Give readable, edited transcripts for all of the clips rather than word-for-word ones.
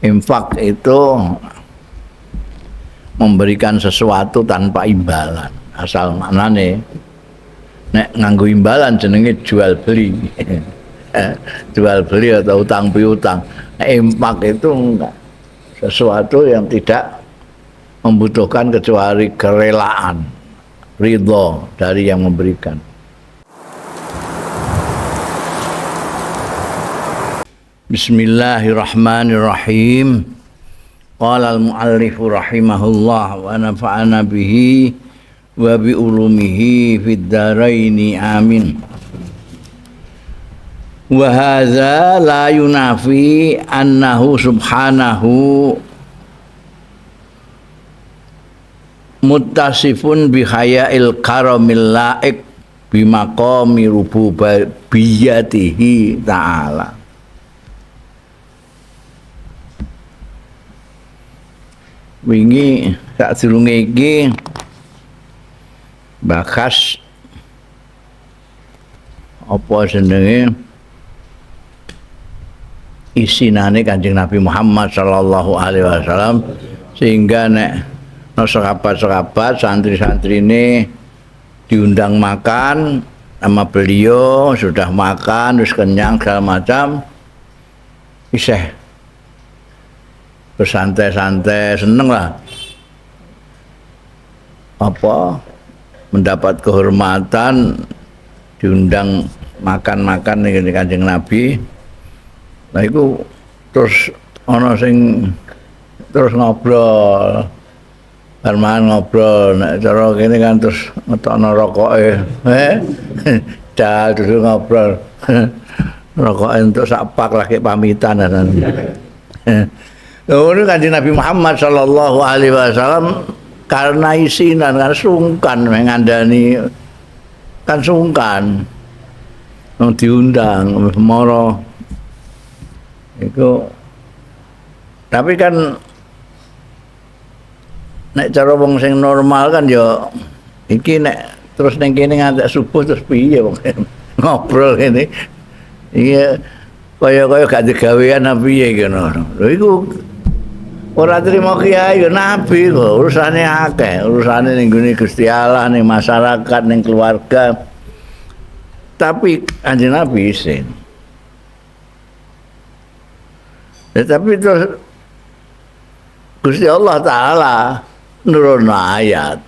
Infak itu memberikan sesuatu tanpa imbalan. Asal maknane nek nganggo imbalan jenenge jual beli. Jual beli atau utang piutang. Nek infak itu enggak, sesuatu yang tidak membutuhkan kecuali kerelaan, ridho dari yang memberikan. Bismillahirrahmanirrahim. Qala al-muallif rahimahullah wa nafa'ana bihi wa bi ulumihi fid dharaini amin. Wa hadza la yunafi annahu subhanahu muttasifun bi haya'il karamil laik bi maqami rububiyyatihi ta'ala. Wingi sadurunge iki bahas apa jenenge isinane Kanjeng Nabi Muhammad sallallahu alaihi wasallam, sehingga nek no sahabat-sahabat santri-santri ini diundang makan sama beliau, sudah makan terus kenyang segala macam, isih bersantai-santai, seneng lah apa mendapat kehormatan diundang makan-makan ning Kanjeng Nabi. Nah iku terus ana sing terus ngobrol, bar mangan ngobrol, nek cara kene kan terus ngetokno rokoke, terus ngobrol. Rokoke entuk sak pak lagi pamitan. Lho ini Kanjeng Nabi Muhammad sallallahu alaihi wasallam karena isinan, karena sungkan ngandani, kan sungkan wong diundang moro iku. Tapi kan nek cara wong sing normal kan ya iki nek terus ning kene ngantek subuh terus piye wong ngobrol kene iki kaya-kaya gak digawean apa piye ngono. Lho iku ora trimo kiai ya nabi kok, urusane akeh, urusane ning gone Gusti Allah, ning masyarakat, ning keluarga. Tapi Kanjeng Nabi isin. Ya, tapi terus Gusti Allah Ta'ala nurun ayat.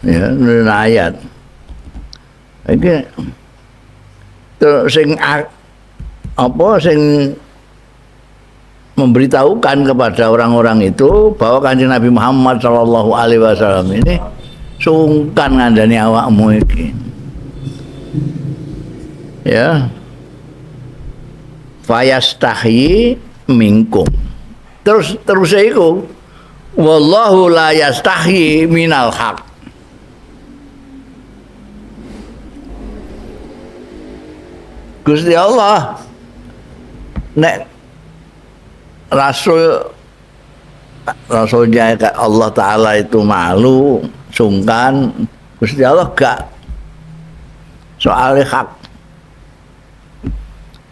Ya, nurun ayat. Iki terus sing apa sing memberitahukan kepada orang-orang itu bahwa Kanjeng Nabi Muhammad sallallahu alaihi wasallam ini sungkan ngandani awakmu iki. Ya. Fayastahyi minkum. Terus terus iku wallahu la yastahyi minal haq. Gusti Allah nek rasulnya Allah Ta'ala itu malu, sungkan, Gusti Allah gak, soalnya hak.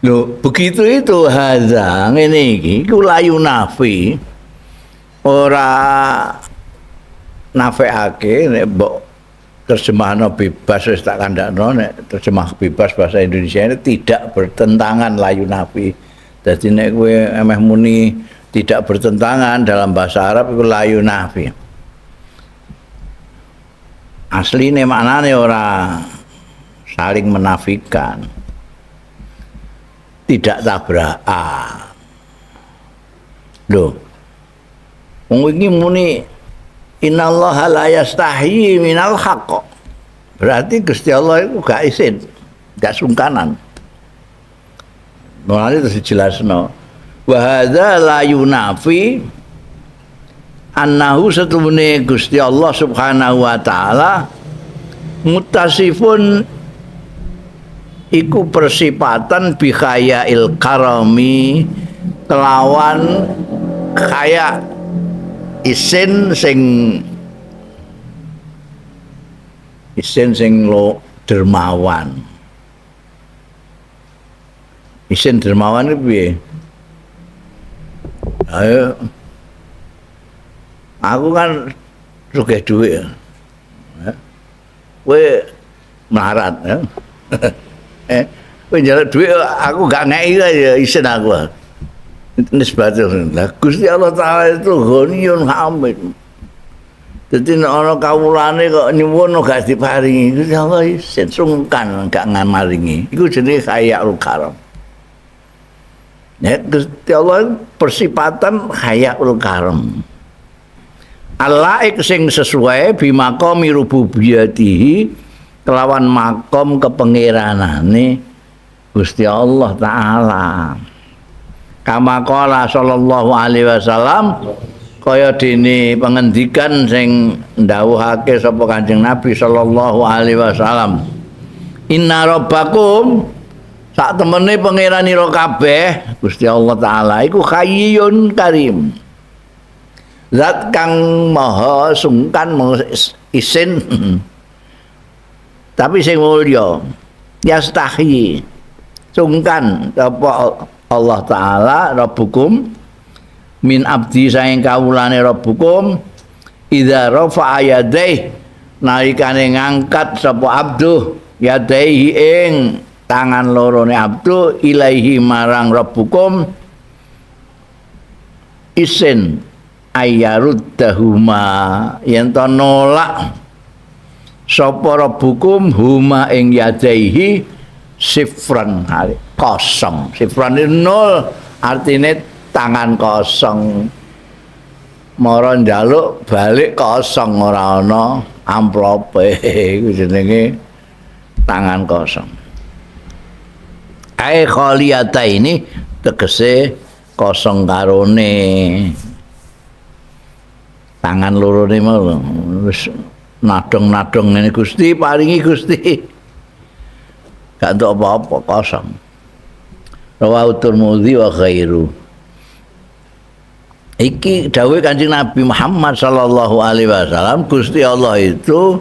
Loh, begitu itu hadza ngene iki iku layu nafi, ora nafekake nek mbok terjemahno bebas wis tak kandakno, nek terjemah bebas bahasa Indonesia ini tidak bertentangan layu nafi. Dadi nek kowe emeh muni tidak bertentangan dalam bahasa Arab iku layu nafi. Asline maknane ora saling menafikan. Tidak tabrakan. Lho. Wong iki muni innallaha la yastahyi minal haqq. Berarti Gusti Allah iku gak isin, gak sungkanan. Mulane terus dijelasno. Wa hadza la yunafi annahu setumene Gusti Allah Subhanahu wa taala mutasifun iku persifatan bi khayail karami kelawan kaya isin sing lo dermawan. Isin dermawan iki piye? Ayo. Aku kan sugih dhuwit ya. Kowe melarat ya. Kowe njaluk dhuwit aku gak ngeki ya isin aku. Nisbatul. Lah Gusti Allah Taala itu ghaniyun hamid. Dadi nek ana kawulane kok nyuwun gak diparingi, Gusti Allah isin sungkan gak ngamaringi. Iku jenenge hayaul karam. Ya Gusti Allah persifatan hayaul karam. Alaik sing sesuai bimaqami rububiyatihi kelawan makom kepengeranane Gusti Allah Ta'ala. Kama qala sallallahu alaihi wasallam, kaya dene pengendikan sing ndhawuhake sapa Kanjeng Nabi sallallahu alaihi wasallam, inna rabbakum, sak temene pangeranira kabeh Gusti Allah Ta'ala iku hayyun karim, zat kang maha sungkan isin tapi sing mulya, yastahyi sungkan apa Allah Ta'ala rabbukum min abdi saing kawulane rabbukum idza rafa'a yadayhi nalikane ngangkat sapa abduh yadayhi ing tangan lorone abdu ilaihi marang rabbukum isin ayaruddahuma yen to nolak sapa rabbukum huma ing yadayhi sifran kosong. Sifran itu nol, artinya tangan kosong. Mara njaluk balik kosong, ora ana amplope. Iku jenenge tangan kosong. Ai khaliyata ini tegese kosong karone. Tangan lorone mau wis nadong-nadong ngene, Gusti paringi Gusti. Gak entuk apa-apa, kosong. Rawahu Tirmidzi wa ghairu. Iki dawuh Kanjeng Nabi Muhammad sallallahu alaihi wasallam, Gusti Allah itu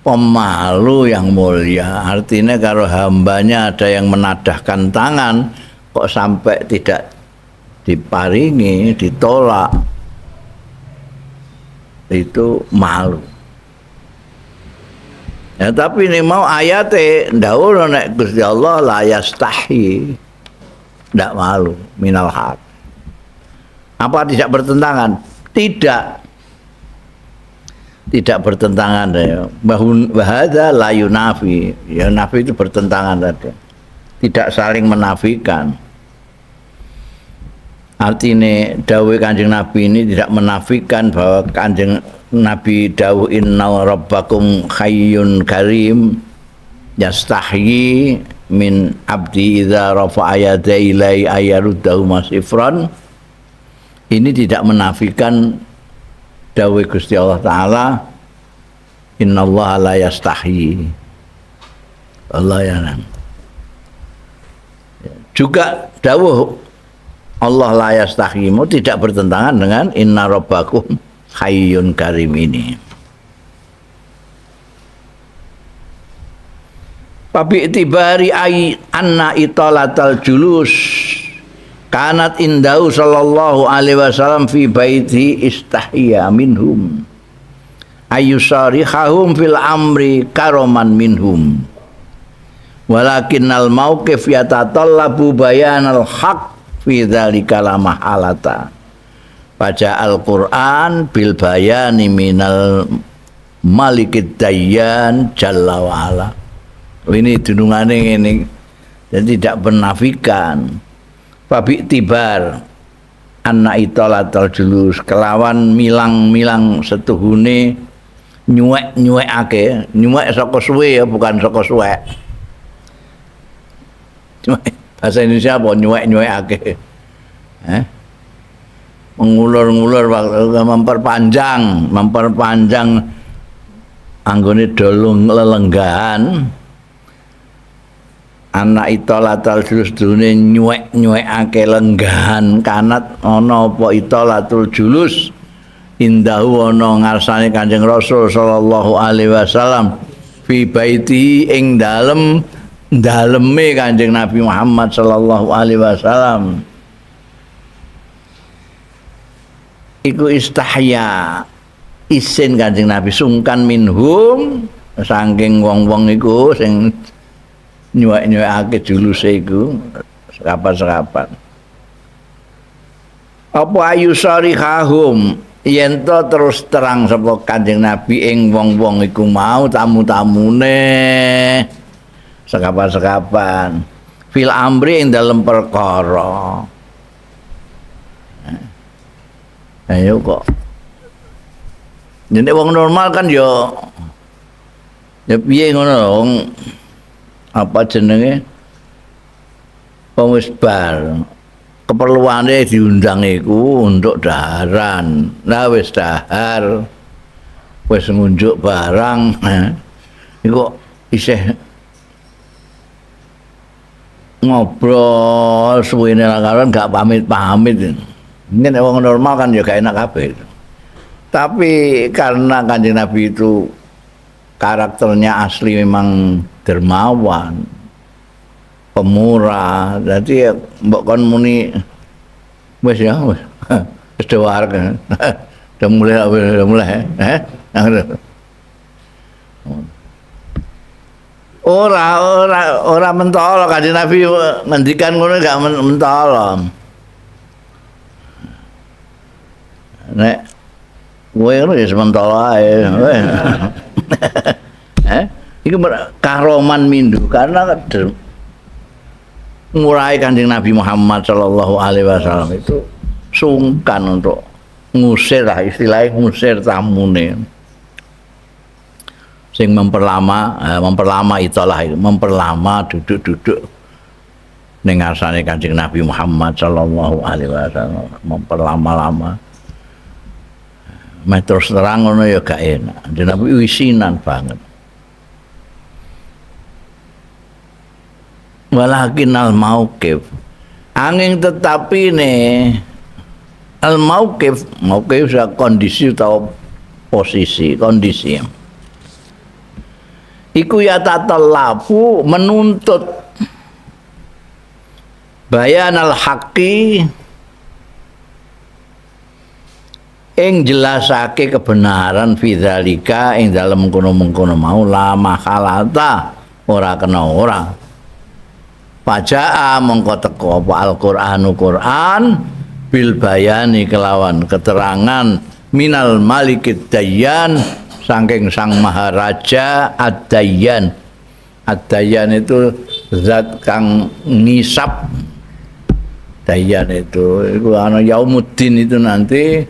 pemalu yang mulia. Artinya kalau hambanya ada yang menadahkan tangan kok sampai tidak diparingi, ditolak, itu malu. Ya, tapi ini mau ayate ndawuh nek Gusti Allah la yastahi, ndak malu minal haq. Apa tidak bertentangan? Tidak. Tidak bertentangan ya. Bahadza la yunafi. Ya, nafi itu bertentangan tadi. Tidak saling menafikan. Artinya dawuh Kanjeng Nabi ini tidak menafikan bahwa Kanjeng Nabi dawuh inna rabbakum hayyun karim yastahyi min abdi idza rafa'a yadayhi la ayaruddahu masifran. Ini tidak menafikan dawuh Gusti Allah Ta'ala innallaha la yastahyi. Allah ya. Juga dawuh Allah la yastahyimu tidak bertentangan dengan inna rabbakum hayyun karim ini. Pabi itibari ai anna italatal julus kanat indahu sallallahu alaihi wasallam fi baiti istahya minhum ayusarihahum fil amri karoman minhum walakinnal mauqif yatatallabu bayanal haqq fi dzalika la mahalata. Baca Al-Qur'an bil bayani minal malikid dayyan jalla wa ala. Ini dunungane ngene dan tidak menafikan. Fabi tibar anna italatal julus kelawan milang-milang setuhune nyuwek-nyuwekake, nyuwek saka suwe ya, bukan saka suwek. Bahasa Indonesia apa nyuwek-nyuwekake? Mengulur-ngulur waktu memperpanjang, memperpanjang anggone dolung lelenggahan. Anak itolatul julus dune nyuwek-nyuwekake lenggahan kanat ana apa itolatul julus indahu ana ngarsane Kanjeng Rasul sallallahu alaihi wasallam fi baiti ing dalem daleme Kanjeng Nabi Muhammad sallallahu alaihi wasallam. Iku istahya isin Kanjeng Nabi sungkan minhum saking wong-wong iku sing nyuwek-nyuwekake juluse iku sekapan-sekapan. Apa ayu sarihahum yen to terus terang sapa Kanjeng Nabi ing wong-wong iku mau tamu-tamune sekapan-sekapan fil amri ing dalem perkara. Ayo kok. Nek wong normal kan ya ya piye ngono lho wong apa jenenge wong wis bar keperluane diundang iku untuk daharan. Lah wis dahar wis ngunjuk barang iku isih ngobrol suwene lakaran gak pamit-pamit. Ini nek wong normal kan ya gak enak kabeh. Tapi karena Kanjeng Nabi itu karakternya asli memang dermawan, pemurah, jadi ya mbok kon muni wis ya wis wis wareg. Udah mulai, udah mulai, eh? Ora ora ora mentolo Kanjeng Nabi ngendikan ngono gak mentolo. Nek kowe ngono ya sementara ae. Iku karoman mindu karena ngurai Kanjeng Nabi Muhammad sallallahu alaihi wasallam itu sungkan untuk ngusir lah, istilahnya ngusir tamune. Sing memperlama, memperlama itulah itu, memperlama duduk-duduk ning ngarsane Kanjeng Nabi Muhammad sallallahu alaihi wasallam, memperlama-lama. Meh terus terang ngono ya gak enak. Kanjeng Nabi wisinan banget. Walakin al mauqif. Angin tetapi ne al mauqif, mauqif kondisi atau posisi, kondisi. Iku ya tatalafu menuntut bayan al haqi ing jelasake kebenaran fidzalika ing dalem mengkono-mengkono mau la mahalata ora kena ora. Pajaa mongko teko apa Al-Qur'anu Qur'an bil bayani kelawan keterangan minal malikid dayyan saking sang maharaja ad-dayyan. Ad-dayyan itu zat kang ngisap. Dayyan itu iku ana yaumuddin itu nanti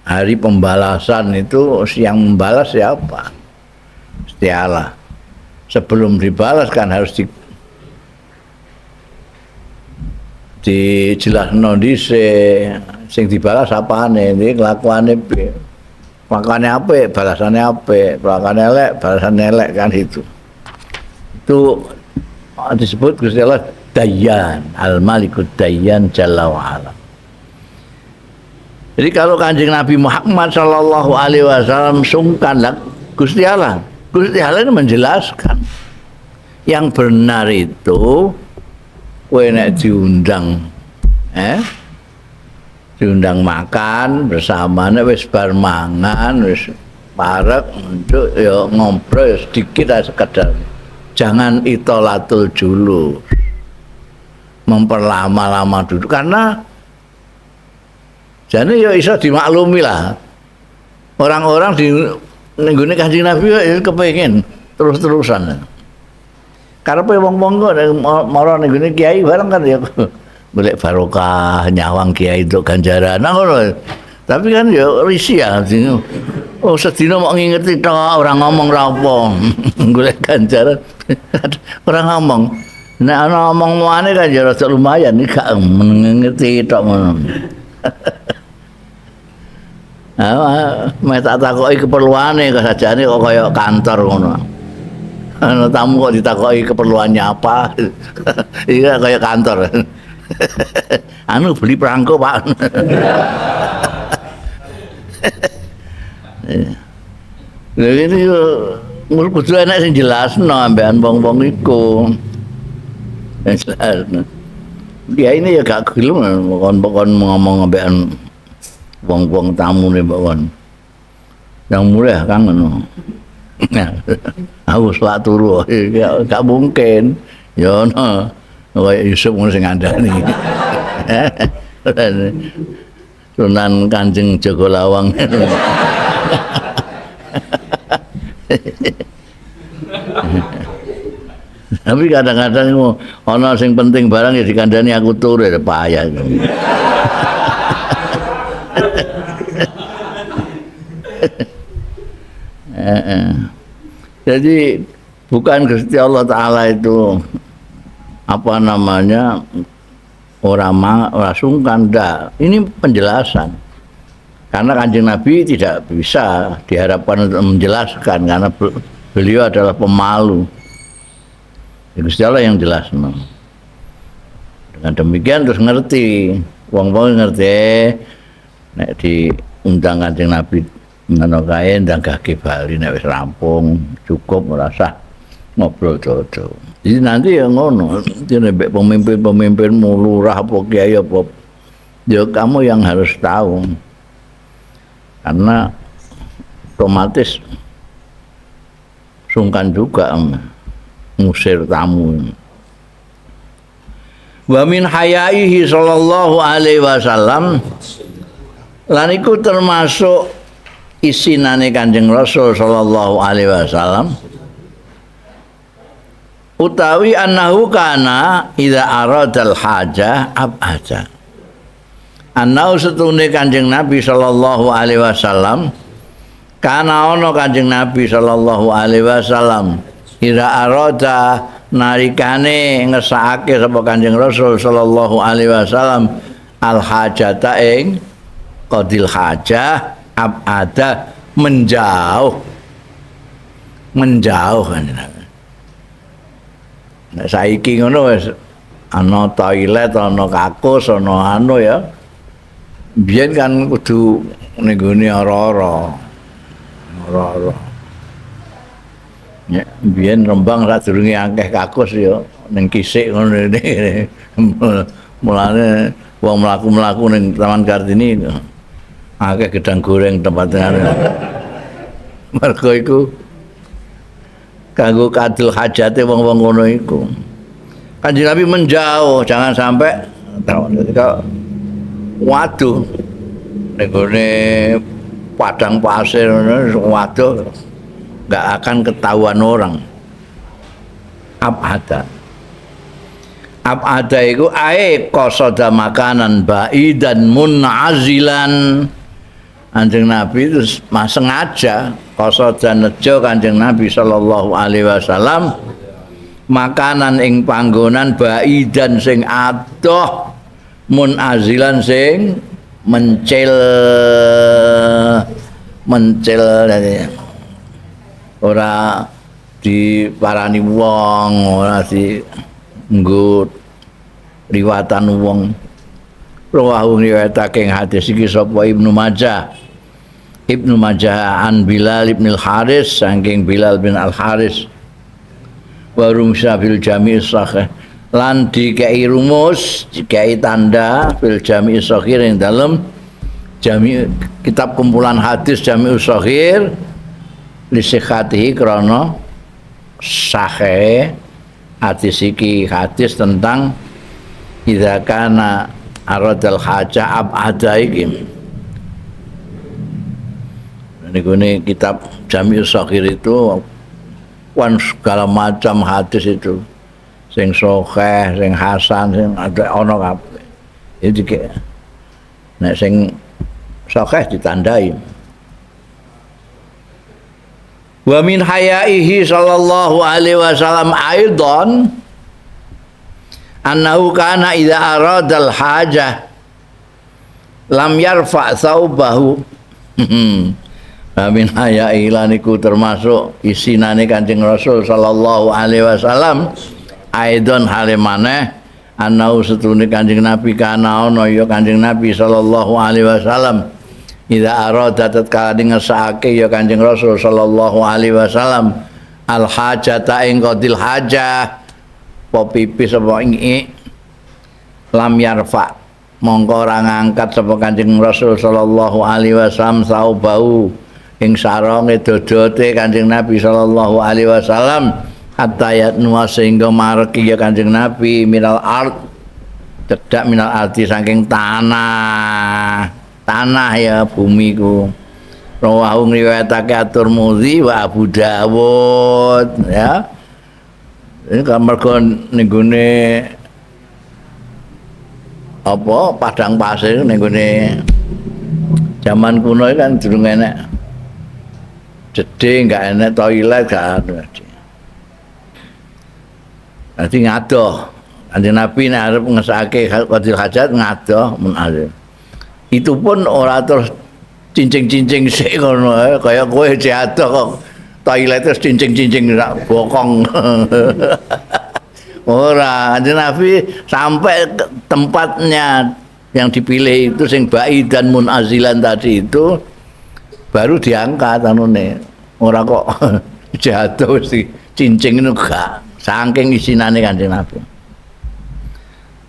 hari pembalasan itu yang membalas siapa? Setialah. Sebelum dibalas kan harus dijelasno dhisik sing dibalas apane, iki kelakuane piye. Kelakuane apik, balasane apik, kelakuane elek, balasane elek kan itu. Itu disebut Gusti Allah Dayyan, Al-Malikud Dayyan Jalla wa Ala. Jadi kalau Kanjeng Nabi Muhammad sallallahu alaihi wasallam sungkan lah Gusti Allah. Gusti Allah ini menjelaskan yang benar itu kowe nek diundang diundang makan bersama nek wis bar mangan wis parek untuk ya ngobrol ya sedikit aja sekedar. Jangan itolatul julus, memperlama-lama duduk karena jadi ya iso dimaklumi lah. Orang-orang di nenggone Kanjeng Nabi ya kepengin terus-terusan. Karepe wong-wong kok mara nenggone kiai bareng kan ya golek barokah, nyawang kiai untuk ganjaran. Nah, ngono. Tapi kan ya risih ya. Oh sedina mok ngingeti tok ora ngomong ra apa. Golek ganjaran ora ngomong. Nek ana omong-omongane kan ya rada lumayan iki gak ngingeti tok ngono. Ah, meh tak takoki keperluane sajane kok kaya kantor ngono. Ana tamu kok ditakoki keperluannya apa. Iki kaya kantor. Anu beli perangko, Pak. Lha ini kudu enek sing jelasno ambekan wong-wong iku. Jelasno. Dia ini ya gak gelem kon ngomong ambekan Wong-wong tamune mbok kon. Yang mulih Kang ngono. Aku selak turu, gak mungkin. Ya ono kaya Yusuf ngono sing ngandani. Sunan Kanjeng Joko Lawang. Tapi kadang-kadang ana sing penting barang ya dikandani aku turu ya payah. Jadi bukan Gusti Allah Ta'ala itu apa namanya ora sungkan, ndak. Ini penjelasan. Karena Kanjeng Nabi tidak bisa diharapkan untuk menjelaskan karena beliau adalah pemalu. Gusti Allah yang jelas. Dengan demikian terus ngerti, wong-wong ngerti nek diundang Kanjeng Nabi ngono kae ndang gage bali nek wis rampung, cukup ora usah ngobrol dodo. Jadi nanti ya ngono, nek pemimpin-pemimpinmu lurah apa kiai apa ya kamu yang harus tahu. Karena otomatis sungkan juga ngusir tamu. Wa min hayaihi sallallahu alaihi wasallam lan iku termasuk isinane Kanjeng Rasul sallallahu alaihi wasallam utawi annahu kana idza aradal hajah abada. Annahu setune Kanjeng Nabi sallallahu alaihi wasallam kana ana Kanjeng Nabi sallallahu alaihi wasallam idza arada narikane ngesakake sapa Kanjeng Rasul sallallahu alaihi wasallam al hajata ing qadil hajah abada menjauh menjauh Kanjeng Nabi. Nek saiki ngono wis ana toilet, ana kakus, ana anu ya. Biyen kan kudu ning gone ora-ora. Ora-ora. Ya, biyen Rembang sadurunge akeh kakus ya ning kisik ngono ngene. Mulane wong mlaku-mlaku ning Taman Kartini akeh gedang goreng tempatnya. Mergo iku kanggo kadul hajate wong-wong ngono iku. Kanjeng Nabi menjauh, jangan sampai ketika waduh ning gone padang pasir waduh enggak akan ketahuan orang. Abada. Abada iku ae qasada makanan ba'idan mun'azilan. Kanjeng Nabi itu sengaja qasada nejo Kanjeng Nabi sallallahu alaihi wasallam makanan ing panggonan ba'idan sing adoh munazilan sing mencil mencil ora diparani wong, ora di nggo riwatan wong. Rawahu riwayatake hadis iki sapa Ibnu Majah. Ibnu Majah an Bilal bin Al-Haris saking Bilal bin Al-Haris wa rumsa fil Jami' Sahih lan dikei rumus, dikei tanda fil Jami' Sahih ing dalem jami kitab kumpulan hadis Jami' Sahih li sihhatihi krana sahih hadis iki, hadis tentang idza kana aradal hajah abada iki. Niku kitab Jami' Shaghir itu wan segala macam hadis itu sing sahih, sing hasan, sing ada ana kabeh. Iki nek sing sahih ditandai. Wa min hayaihi sallallahu alaihi wasallam aidan annahu kana idza aradal hajah lam yarfa thawbahu. Min hayaihi lan iku termasuk isinane Kanjeng Rasul sallallahu alaihi wasallam aidon hale maneh annahu setune Kanjeng Nabi kana ana ya Kanjeng Nabi sallallahu alaihi wasallam idza arada tatkala ngersakake ya Kanjeng Rasul sallallahu alaihi wasallam al hajata ing qadil hajah apa pipis apa ing lam yarfa mongko ora ngangkat sapa Kanjeng Rasul sallallahu alaihi wasallam saubau ing saronge dodote Kanjeng Nabi sallallahu alaihi wasallam hatta yatnuwa sehingga mareki ya Kanjeng Nabi minal ard cedak minal ardi saking tanah tanah ya bumi ku. Rawahu ngriwayatake At-Tirmidzi wa Abu Dawud ya. Ini kan mergo ning gone apa padang pasir ning gone zaman kuno kan durung enek jeding, gak enek toilet, gak ada. Dadi ngadoh. Kanjeng Nabi nek arep ngesake qadil hajat ngadoh mun arep. Itu pun ora terus cincing-cincing sik ngono kaya kowe jatuh kok toilet terus cincing-cincing sak bokong. Ora, Kanjeng Nabi sampai ke tempatnya yang dipilih itu sing ba'i dan munazilan tadi itu baru diangkat anune. Ora kok jatuh wis cincing itu gak, saking isinane Kanjeng Nabi.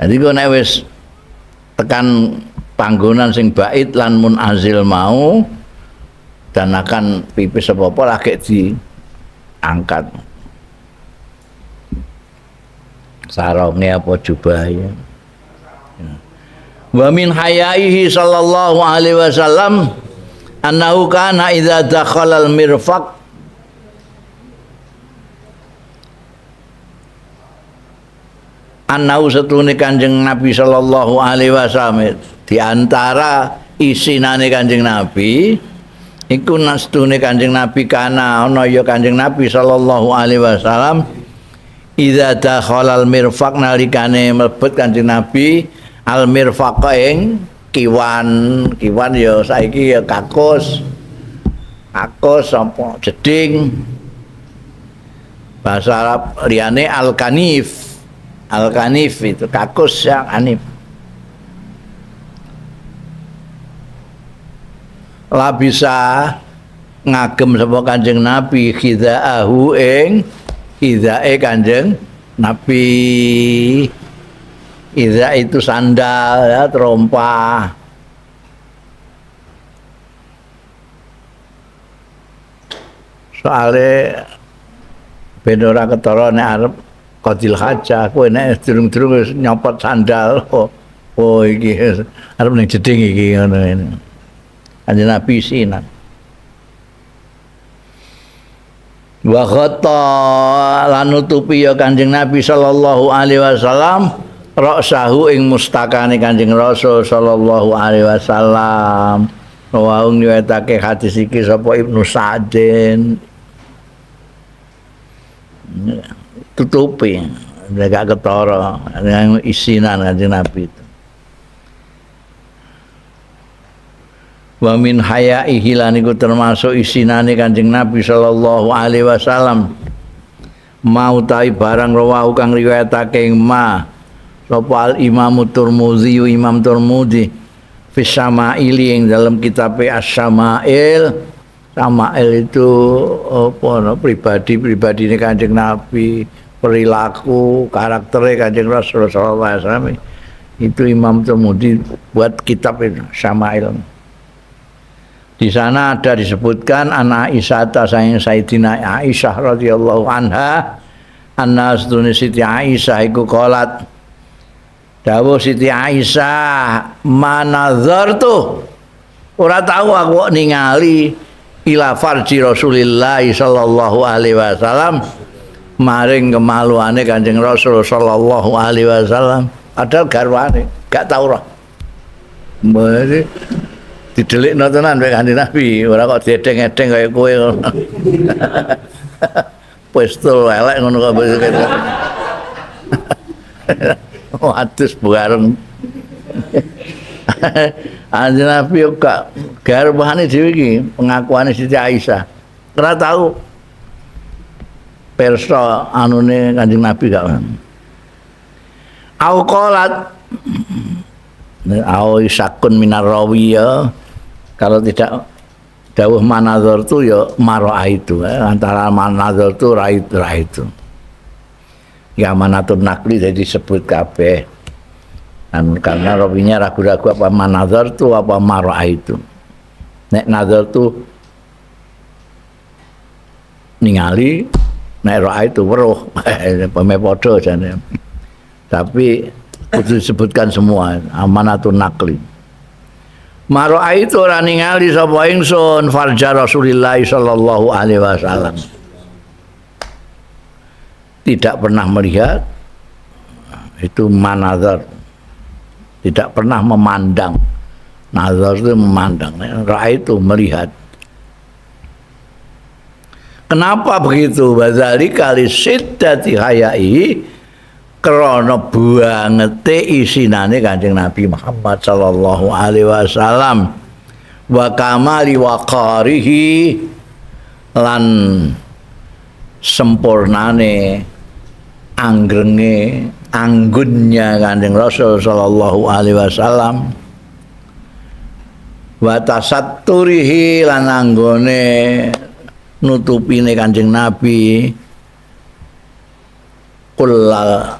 Jadi kok nek wis tekan panggonan sing bait lan munazil mau dan akan pipis apa-apa lagi diangkat sarongnya apa jubahnya. Wa min hayaihi sallallahu alaihi wasallam annahu kana idza dakhala al-mirfaq annahu setune Kanjeng Nabi sallallahu alaihi wasallam di antara isinane Kanjeng Nabi iku nastune Kanjeng Nabi kana ana ya Kanjeng Nabi sallallahu alaihi wasallam idza dakhala al-mirfaq nalikane mlebet Kanjeng Nabi al-mirfaq ing kiwan, kiwan ya saiki ya kakus, kakus apa jeding, bahasa Arab liyane al-kanif, al-kanif itu kakus yang anif. La bisa ngagem sapa Kanjeng Nabi khidaahu ing khidae Kanjeng Nabi. Idza itu sandal ya, terompah. Soale ben ora ketara nek arep qadil hajah, kowe nek durung-durung wis nyopot sandal. Oh, oh iki arep ning jeding iki ngono ini. Kanjeng Nabi sinan. Wa ghatta lan nutupi ya Kanjeng Nabi sallallahu alaihi wasallam ra'sahu ing mustakane Kanjeng Rasul sallallahu alaihi wasallam. Rawahu ngriwayatake hadis iki sapa Ibnu Sa'din. Tutupi gak ketara yang isinan Kanjeng Nabi itu. Wa min hayaihi lan iku termasuk isinane Kanjeng Nabi sallallahu alaihi wasallam. Mau tai barang rawahu kang riwayatake ma sapa al Imam Tirmidzi, Imam Tirmidzi fi Syama'ili ing dalam kitab Asy-Syama'il. Syama'il itu apa pribadi-pribadine Kanjeng Nabi, perilaku, karaktere Kanjeng Rasul sallallahu alaihi wasallam. Itu Imam Tirmidzi buat kitab itu Syama'il. Di sana ada disebutkan anak Aisyah sayang Sayyidina Aisyah radhiyallahu anha, anna astune Siti Aisyah iku qalat dawuh Siti Aisyah, manazartu ora tahu aku ningali ila farji Rasulillah sallallahu alaihi wasallam maring kemaluane Kanjeng Rasul sallallahu alaihi wasallam, padahal garwane gak tau roh. Mesti didelikno tenan mek Kanjeng Nabi, ora kok diedeng-edeng kaya kowe. Pistol elek ngono kok. Waduh bareng. Kanjeng Nabi gak garwane dhewe iki, pengakuane Siti Aisyah. Ora tahu perso anune Kanjeng Nabi gak. Au qalat au isakun minar rawiya, kalau tidak dawuh manazar tu ya maro'a itu, antara manazar tu rait itu. Ya manatun nakli jadi disebut kabeh. Dan karena rawinya ragu-ragu apa manazar tu apa mar'a itu. Nek nazar tu ningali, nek ra'a itu weruh. Peme padha jane. Tapi kudu disebutkan semua amanatun naqli. Mar'a itu ora ningali sapa ingsun farja Rasulillah sallallahu alaihi wasallam. Tidak pernah melihat itu manazar. Tidak pernah memandang. Nazar itu memandang, ra'a itu melihat. Kenapa begitu? Wadzalika li siddati hayai, krana bangete isinane Kanjeng Nabi Muhammad sallallahu alaihi wasallam wa kamali waqarihi lan sempurnane anggrenge anggunnya Kanjeng Rasul sallallahu alaihi wasallam wa tasatturihi lan anggone nutupine Kanjeng Nabi kullal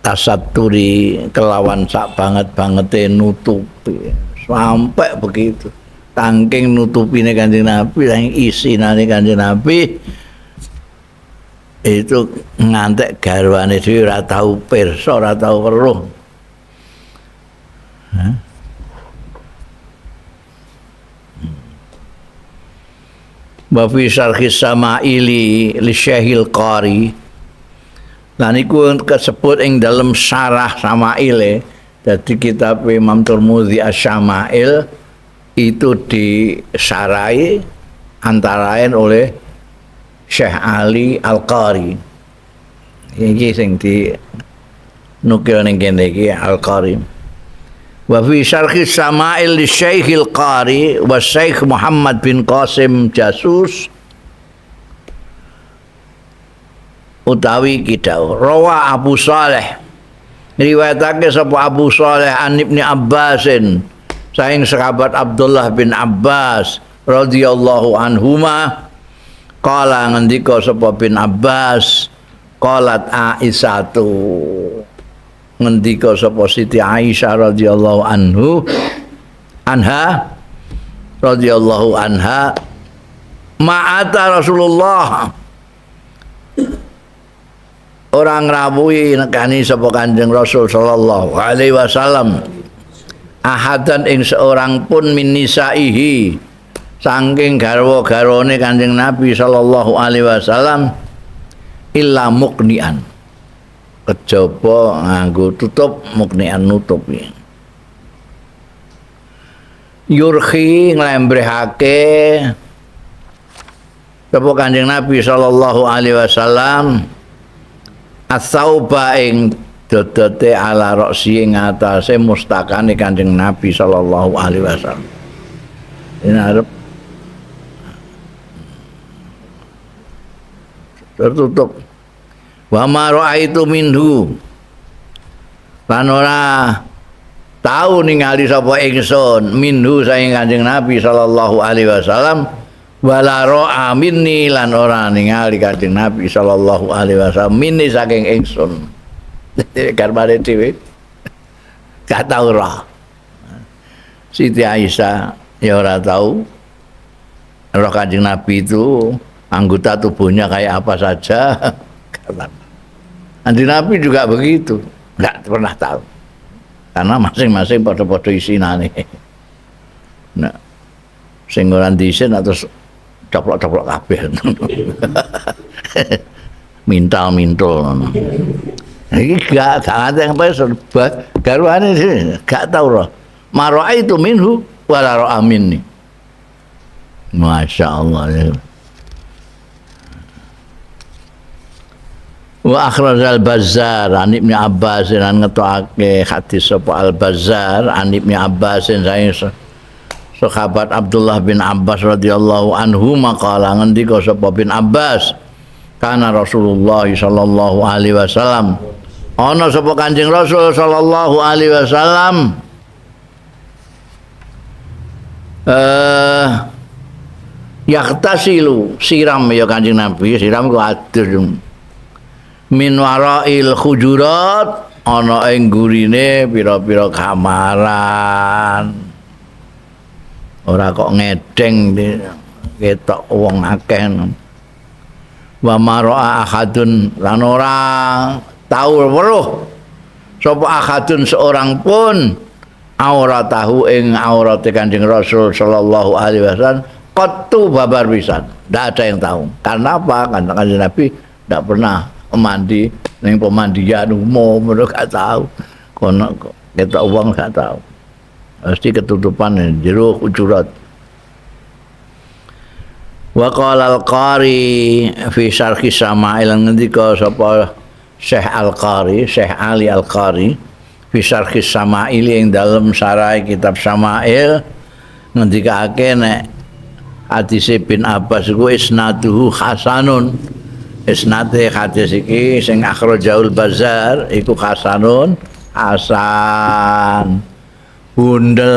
tasatturi kelawan sak banget-bangete nutupi sampai begitu tangking nutupine Kanjeng Nabi saking isinane Kanjeng Nabi itu ngantek garwane dhewe ora tau pirsa ora tau weruh. Wa fi syarhi Samaili li Syekhil Qari. Lan iku kasebut ing dalem syarah Samaile. Dadi kitab Imam Tirmidzi Asy-Syama'il itu disyarahi antara lain oleh Syekh Ali Al-Qari. Iki sing di nukil ning kene iki Al-Qari. Wa fi syarhi Sama'il li Syekhil Qari wa Syekh Muhammad bin Qasim Jasus utawi kidau rawa Abu Saleh riwayatake sapa Abu Saleh an Ibni Abbasin saing sahabat Abdullah bin Abbas radhiyallahu anhuma qala ngendika sapa bin Abbas qalat Aisyatu ngendika sapa Siti Aisyah radhiyallahu anhu anha radhiyallahu anha ma'ata Rasulullah ora ngrawuhi nekani sapa Kanjeng Rasul sallallahu alaihi wasallam ahadan ing seorang pun min nisaihi saking garwa-garwane Kanjeng Nabi sallallahu alaihi wasallam illa muknian kejaba nganggo tutup muknian nutup yurhi nglembrehake sapa Kanjeng Nabi sallallahu alaihi wasallam asauba ing dodote ala roksi ing atase mustakane Kanjeng Nabi sallallahu alaihi wasallam. Ini arep tertutup. Wa ma ra'aitu minhu lan ora tau ningali sapa ingsun minhu saking Kanjeng Nabi sallallahu alaihi wasallam wala ra'a minni lan ora ningali Kanjeng Nabi sallallahu alaihi wasallam minni saking ingsun. Garbane dhewe gak tau roh. Siti Aisyah ya ora tau roh Kanjeng Nabi itu anggota tubuhnya kayak apa saja. Kanjeng Nabi juga begitu, nggak pernah tahu karena masing-masing pada-pada isinane. Nah, sing ora diisin terus coplok-coplok kabeh. Mintal-mintul. Iki gak ada yang pesor, garwane gak tau roh. Mara'aitu minhu wala ra'a minni. Masya Allah. Wa akhrajal Bazzar an Ibnu Abbas lan ngetokake hadis sapa Al Bazzar an Ibnu Abbas saking sahabat Abdullah bin Abbas radhiyallahu anhu maqala ngendika sapa bin Abbas kana Rasulullah sallallahu alaihi wasallam ana sapa Kanjeng Rasul sallallahu alaihi wasallam yaktasilu siram ya Kanjeng Nabi siram ku adus min warail hujurat ana ing gurine pira-pira kamaran. Ora kok ngedeng ketok wong akeh. Wa maraa ahadun lan ora tau weruh sapa ahadun seorang pun auratahu ing aurate Kanjeng Rasul sallallahu alaihi wasallam qattu babar pisan. Ndak ada yang tahu. Karena apa? Karena Kanjeng Nabi ndak pernah mandi ning pemandian umum, gak tahu. Kono ketok wong gak tahu. Pasti ketutupan jero hujurat. Wa qala al-Qari fi syarhi Sama'il, ngendika sapa Syekh Al-Qari, Syekh Ali Al-Qari fi syarhi Sama'il ing dalem sarai kitab Sama'il ngendikake nek hadis bin Abbas iku isnaduhu hasanun. Isnade hadis iki sing akhrajaul Bazzar iku hasanun, hasan bundel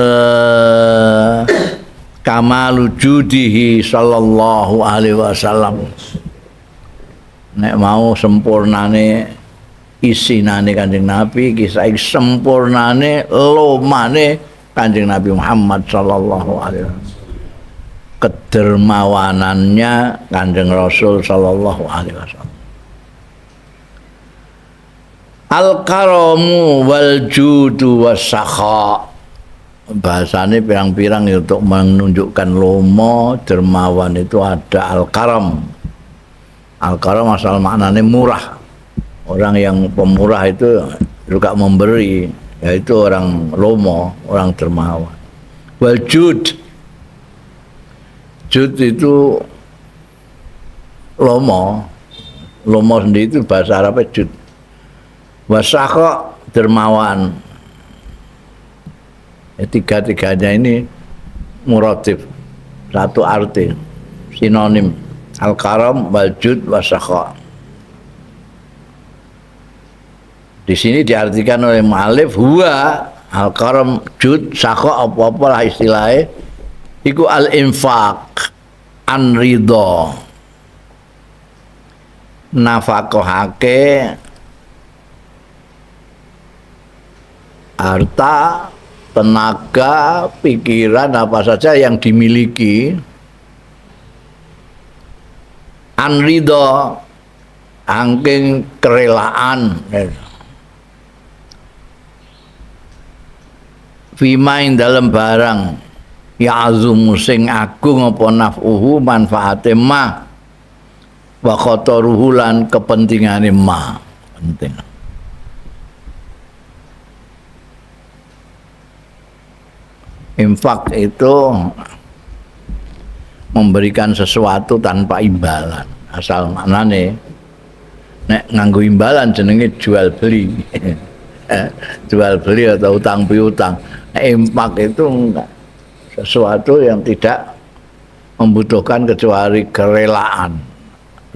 kamalu judihi sallallahu alaihi wasallam. Nek mau sempurnane isinane Kanjeng Nabi iki saiki sempurnane lomane Kanjeng Nabi Muhammad sallallahu alaihi wasallam. Kedermawanannya Kanjeng Rasul sallallahu alaihi wasallam. Al-karamu wal judu was sakha. Bahasane pirang-pirang untuk menunjukkan lomo dermawan itu ada al-karam. Al-karam asal maknane murah. Orang yang pemurah itu juga memberi, yaitu orang lomo, orang dermawan. Wal jud. Jud itu lomo. Lomo sendiri itu bahasa Arabnya jud. Wasakha dermawan. Ya, tiga-tiganya ini muratif, satu arti, sinonim. Al-karam, wal jud, wasakha. Di sini diartikan oleh mu'alif huwa al-karam, jud, sakha, apa-apa lah istilahnya. Iku al-infaq an ridho, nafakohake harta, tenaga, pikiran, apa saja yang dimiliki. An ridho, angking kerelaan. Fima ing dalem barang ya'zumu sing agung apa naf'uhu manfaate ma wa khataruhu lan kepentingane ma. Penting. Infak itu memberikan sesuatu tanpa imbalan. Asal maknane nek nganggo imbalan jenenge jual beli. Jual beli atau utang piutang. Nek infak itu enggak, sesuatu yang tidak membutuhkan kecuali kerelaan,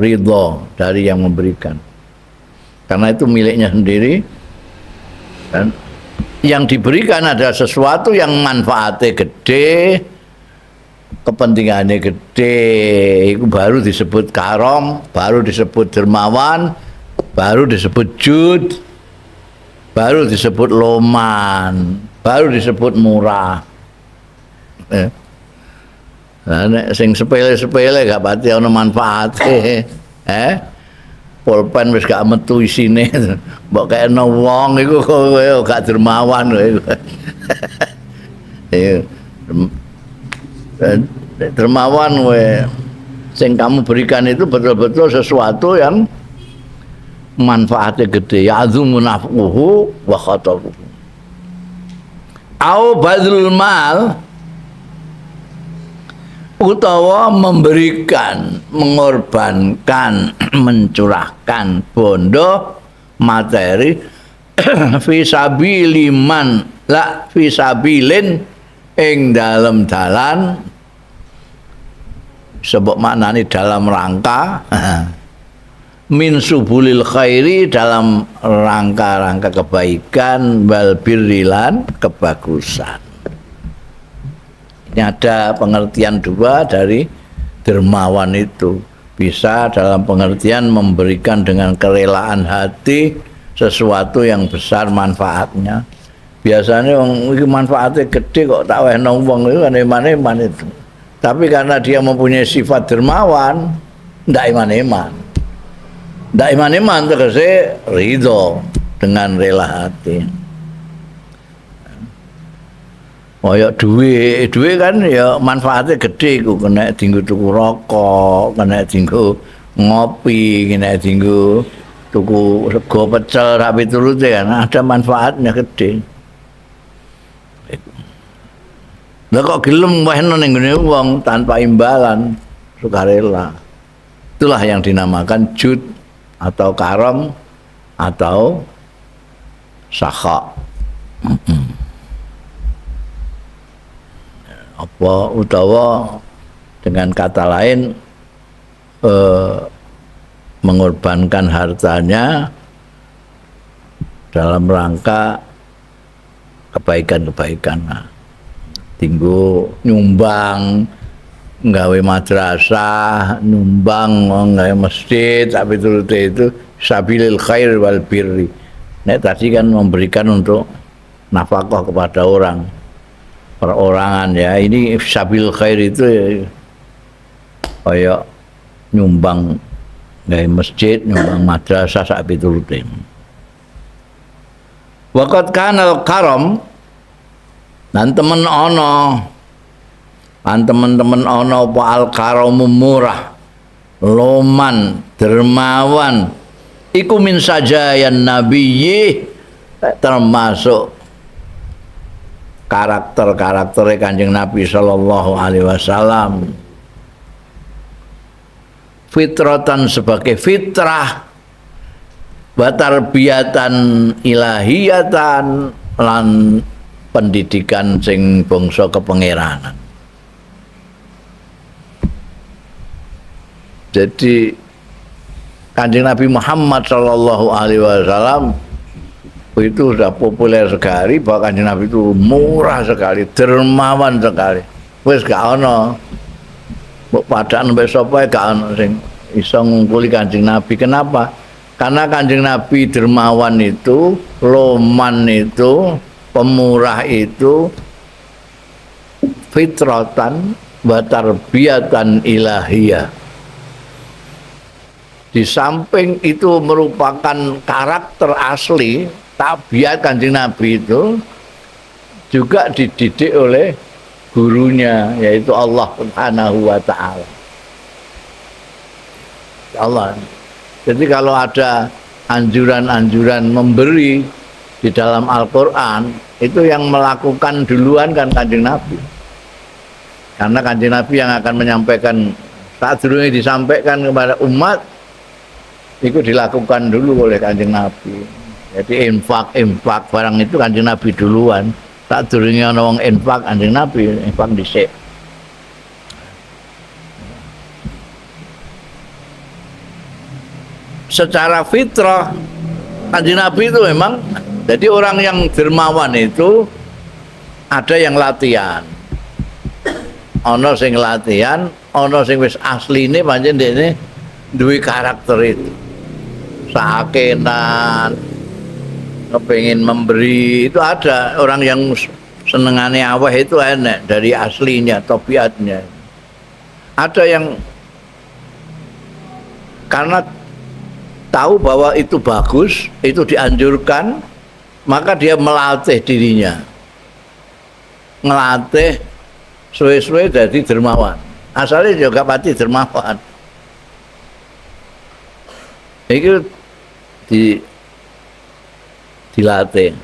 ridho dari yang memberikan. Karena itu miliknya sendiri, dan yang diberikan adalah sesuatu yang manfaatnya gede, kepentingannya gede. Itu baru disebut karom, baru disebut dermawan, baru disebut jud, baru disebut loman, baru disebut murah. Nah, nek sing sepele-sepele gak pati ana manfaate. Pulpen wis gak metu isine. Mbok kekno wong iku kowe gak dermawan kowe. Dermawan kowe sing kamu berikan itu betul-betul sesuatu yang manfaatnya gede. Ya'zumu naf'uhu wa khataruhu. Au badlul mal, utawa memberikan, mengorbankan, mencurahkan bondo materi fi sabiliman la fi sabilin ing dalem dalan, sebab maknane dalam rangka min subulil khairi, dalam rangka-rangka kebaikan, wal birrilan kebagusan. Ini ada pengertian dua dari dermawan itu. Bisa dalam pengertian memberikan dengan kerelaan hati sesuatu yang besar manfaatnya. Biasanya wong iki manfaatnya gede kok tak wehno wong itu kan eman-eman itu. Tapi karena dia mempunyai sifat dermawan, ndak eman-eman. Ndak eman-eman tegese ridho dengan rela hati. Kaya duit, duit kan ya manfaatnya gede iku, kena dinggo tuku rokok, kena dinggo ngopi, kena dinggo tuku sego pecel sak piturute kan ada manfaatnya gede. Lah kok gelem wehno ning nggone wong tanpa imbalan, sukarela. Itulah yang dinamakan jud atau karam atau sakha. Apa utawa dengan kata lain mengorbankan hartanya dalam rangka kebaikan-kebaikan. Nah, tinggu nyumbang nggawe madrasah, nyumbang nggawe masjid, tapi itu sabilil khair wal birri. Nek tadi kan memberikan untuk nafkah kepada orang, perorangan ya. Ini sabil khair itu ya, kayak nyumbang nggawe masjid, nyumbang madrasah sak piturute. Waqad kanal karam lan temen ana, lan temen-temen ana apa al karamu murah, loman, dermawan iku min sajayan nabiyyi, termasuk karakter-karaktere Kanjeng Nabi sallallahu alaihi wasallam. Fitratan sebagai fitrah, batarbiyatan ilahiyatan lan pendidikan sing bangsa kepangeranan. Jadi Kanjeng Nabi Muhammad sallallahu alaihi wasallam itu sudah populer sekali bahwa Kanjeng Nabi itu murah sekali, dermawan sekali. Wis gak ono mbok padakno mbek sapa gak ono sing iso ngungkuli Kanjeng Nabi. Kenapa? Karena Kanjeng Nabi dermawan itu, loman itu, pemurah itu fitratan wa tarbiyatan ilahiyah. Di samping itu merupakan karakter asli tabiat Kanjeng Nabi itu juga dididik oleh gurunya, yaitu Allah Subhanahu wa Ta'ala. Allah. Jadi kalau ada anjuran-anjuran memberi di dalam Al-Quran, itu yang melakukan duluan kan Kanjeng Nabi. Karena Kanjeng Nabi yang akan menyampaikan, saat dulunya disampaikan kepada umat, itu dilakukan dulu oleh Kanjeng Nabi. Jadi infak barang itu Kanjeng Nabi duluan. Tak durunge ana wong infak, Kanjeng Nabi infak dhisik. Secara fitrah Kanjeng Nabi itu memang, jadi orang yang dermawan itu ada yang latihan. Ana sing latihan, ana sing wis asline pancen dekne duwe karakter itu. Sakenan, kepengin memberi, itu ada orang yang senengane aweh itu enek dari aslinya, tabiatnya. Ada yang karena tahu bahwa itu bagus, itu dianjurkan, maka dia melatih dirinya, ngelatih suwe-suwe jadi dermawan. Asalnya juga pati dermawan. Itu dilatih.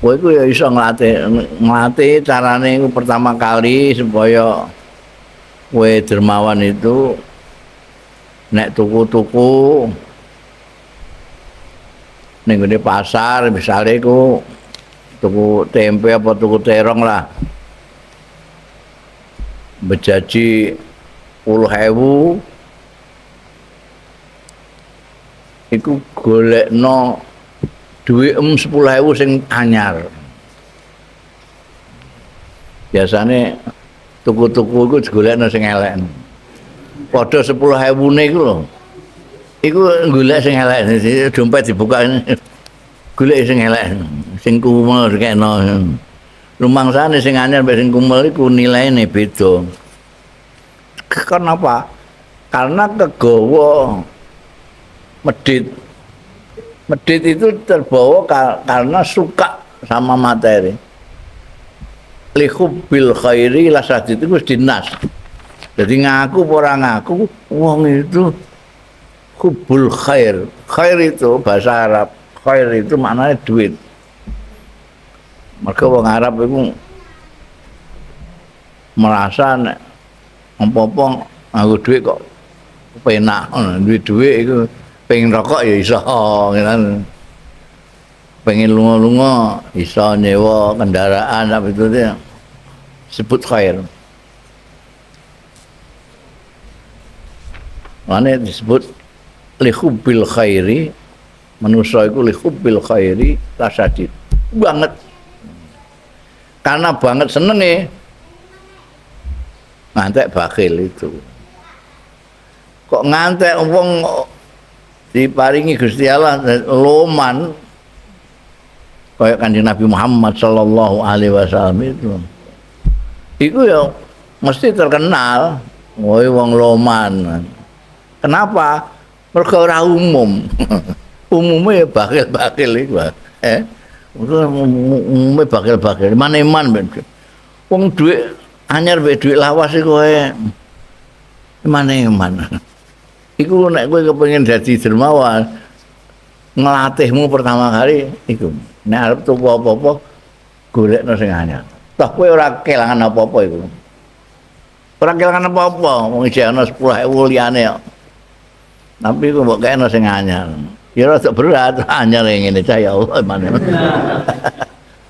Kowe iku ya iso ngelatih, carane iku pertama kali supaya kowe dermawan itu nek tuku-tuku ning nggone pasar misale iku tuku tempe apa tuku terong lah, bejaji 10.000 iku golekno dhuwit 10.000 sing anyar. Biasane tuku-tuku iku digolekno sing elek. Padha 10.000-ne iku lho. Iku golek sing elek, dompet dibuka golek sing elek, sing kumel dikekno. Rumangsane sing anyar mbek sing kumel iku nilaine beda. Kenapa? Karena kegawa medhit. Medhit itu terbawa karena suka sama materi. Lihubbil khairi lasadid itu wis dinas. Jadi ngaku apa ora ngaku wong itu hubbul khair. Khair itu bahasa Arab. Khair itu maknanya duit. Mergo wong Arab itu merasa nek apa-apa nganggo duit kok penak ngono. Duwe duit iku pengen rokok ya iso ngono. Pengen lunga-lunga iso nyewa kendaraan apa itu dia sebut khair. Mane disebut lihubbil khairi, manusa iku lihubbil khairi lasadid. Banget. Karena banget senenge ngantek bakhil itu. Kok ngantek wong diparingi Gusti Allah loman kaya Kanjeng Nabi Muhammad sallallahu alaihi wasallam itu. Iku ya mesti terkenal, woi wong loman. Kenapa? Mergo ora umum. Umume ya bakhil-bakhil iku. Umume bakhil-bakhil, eman-eman ben. Wong dhuwit anyar mbek dhuwit lawas iku ae eman-eman. Iku nek kowe kepengin dadi dermawan, nglatihmu pertama kali iku. Nek arep tuku apa-apa golekno sing anyar. Toh kowe ora kelangan apa-apa iku. Ora kelangan apa-apa, wong isih ana 10.000 liyane kok. Tapi iku mbok kekno sing anyar. Ya rada berat anyar ngene cah ya Allah maneh.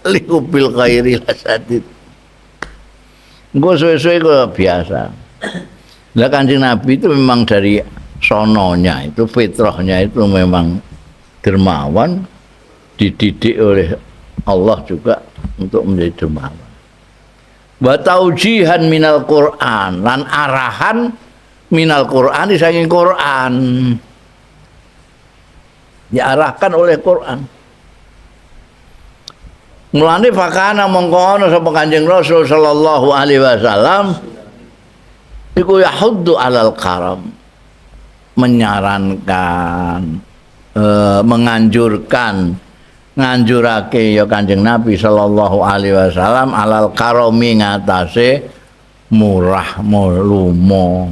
Likubil khairi lasadid. Engko suwe-suwe kok biasa. Lah Kanjeng Nabi itu memang dari sononya itu fitrahnya itu memang dermawan, dididik oleh Allah juga untuk menjadi dermawan. Wa taujihan minal Quran lan arahan minal Quran saking Quran. Diarahkan oleh Quran. Mulane fakana mongko ana sapa Kanjeng Rasul sallallahu alaihi wasallam iku yahuddu alal karam, menyarankan, menganjurkan, nganjurake ya Kanjeng Nabi sallallahu alaihi wasallam alal karami ngatasé murah lumo.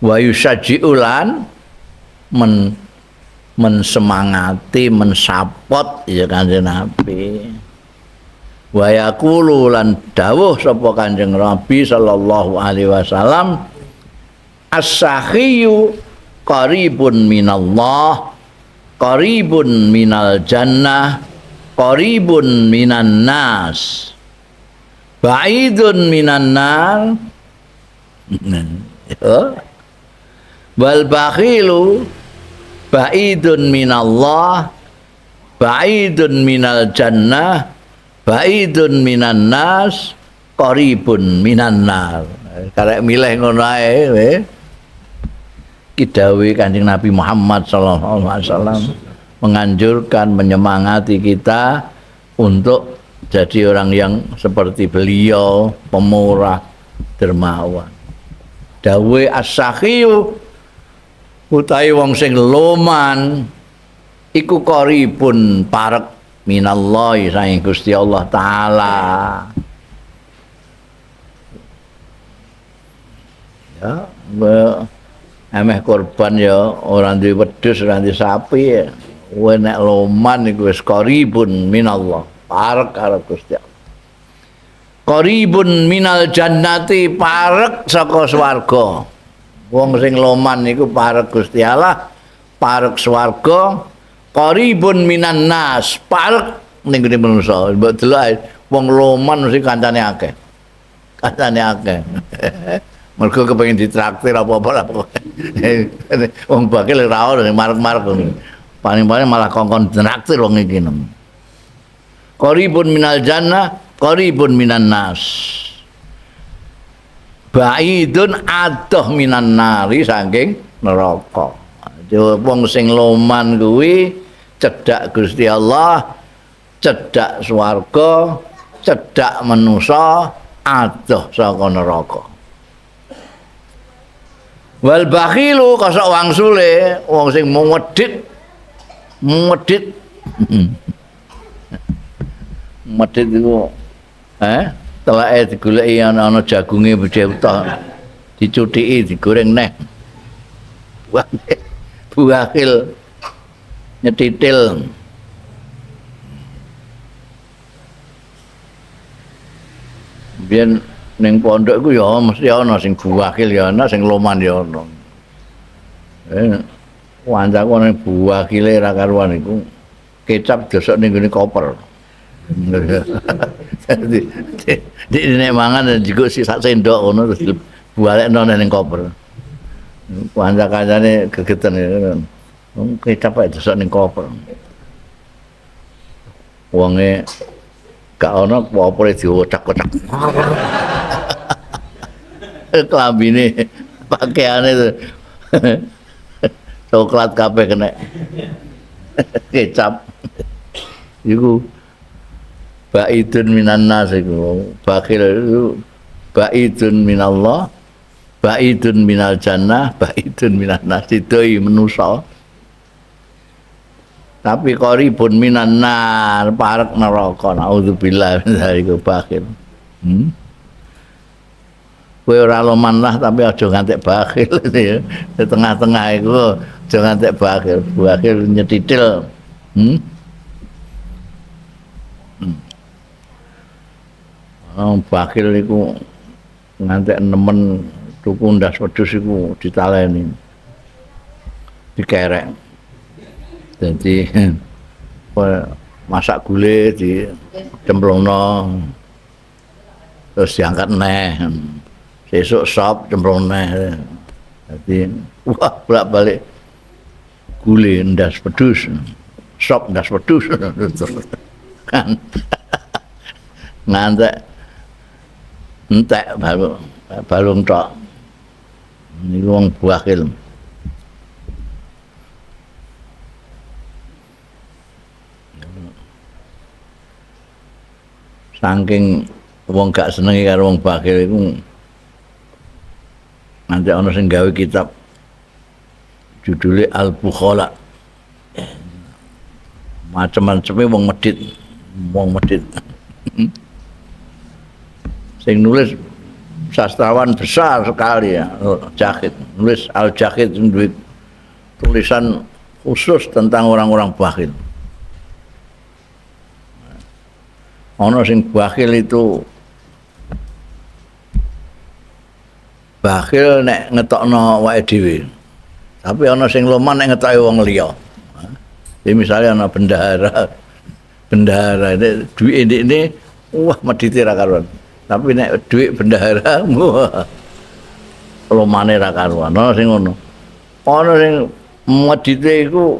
Wa yusajjiulan mensemangati, mensapot ya Kanjeng Nabi. Wa yaqulu lan dawuh sapa Kanjeng Nabi sallallahu alaihi wasallam as-sakhiyu qaribun minallah, qaribun minal jannah, qaribun minan nas, ba'idun minan nar. Wal bakhilu ba'idun minallah, ba'idun minal jannah, ba'idun minan nas, qaribun minan nar. Karek milih ngono ae. Ki dawuhe Kanjeng Nabi Muhammad sallallahu alaihi wasallam menganjurkan, menyemangati kita untuk jadi orang yang seperti beliau, pemurah, dermawan. Dawuhe as-sakhiyu utawi wong sing loman iku qaribun parek minallahi saking Gusti Allah taala. Ya, emeh korban ya ora duwe wedhus, ora duwe sapi ya. Kowe nek loman iku wis qaribun minallah, parek karo Gusti Allah. Qaribun minal jannati, parek saka swarga. Wong sing loman iku parek Gusti Allah, parek swarga. Qaribun minan nas, parek ning gone manungsa. Mbok delok wong loman mesti kancane akeh. Kancane akeh. Mergo kepengin ditraktir apa-apa lah pokoke. Wong bakil ora ono sing marek-marek ngono. Paling-paling malah kongkon traktir wong iki. Qaribun minal jannah, qaribun minan nas. Ba'idun adoh minan nari saking neraka. Wong sing loman kuwi cedhak Gusti Allah, cedhak swarga, cedhak manusa, adoh saka neraka. Wal bakhilu kosok wangsule wong sing medhit medhit medhit iku teleke digoleki ana jagunge becik utuh dicuthiki digoreng neh. Buakhil nyetitil. Biyen ning pondok iku ya mesti ana sing buakhil ya ana sing loman ya ana. Kancaku ana buakhile ra karuan iku kecap dosok ning gone koper. Dadi nek mangan jikuk sak sendok ngono terus dibalekno ning koper. Kanca-kancane gegeten wong kecap ae dosok ning koper. Wonge gak ana kopere diocak-ocak. Klambine pakaiane coklat kabeh kena kecap. Iku baidun minan nas iku. Bakhil iku baidun minallah, baidun minal jannah, baidun minan nas, didoi manusa. Tapi qaribun minan nar, parek neraka. Naudzubillah min dzalik bakhil. Kowe ora loman lah tapi aja ngantek bakhil ya. Di tengah-tengah iku aja ngantek bakhil. Bakhil nyetitil. Oh, bakhil iku ngantek nemen tuku ndas wedhus iku ditaleni. Dikerek. Jadi masak gule dicemplungno terus diangkat neh. Sesuk sop cemplung neh. Dadi wah bolak-balik gule ndas wedhus, sop ndas wedhus. Kan ngantek entek balung tok. Niku wong bakhil. Saking wong gak senenge karo wong bakhil iku nanti ana sing gawe kitab judule Al-Bukhala. Macem-maceme wong medhit, wong medhit. Sing nulis sastrawan besar sekali ya, Jahid. Nulis Al-Jahid duwe tulisan khusus tentang orang-orang bakhil. Ana sing bakhil itu bakhil nek ngetokno awake dhewe. Tapi ana sing loman nek ngetoke wong liya. Jadi misalnya ana bendahara, bendahara nek duwike ndekne wah medhite ra karuan. Tapi nek dhuwit bendahara wah lomane ra karuan. Ana sing ngono. Ana sing medhite iku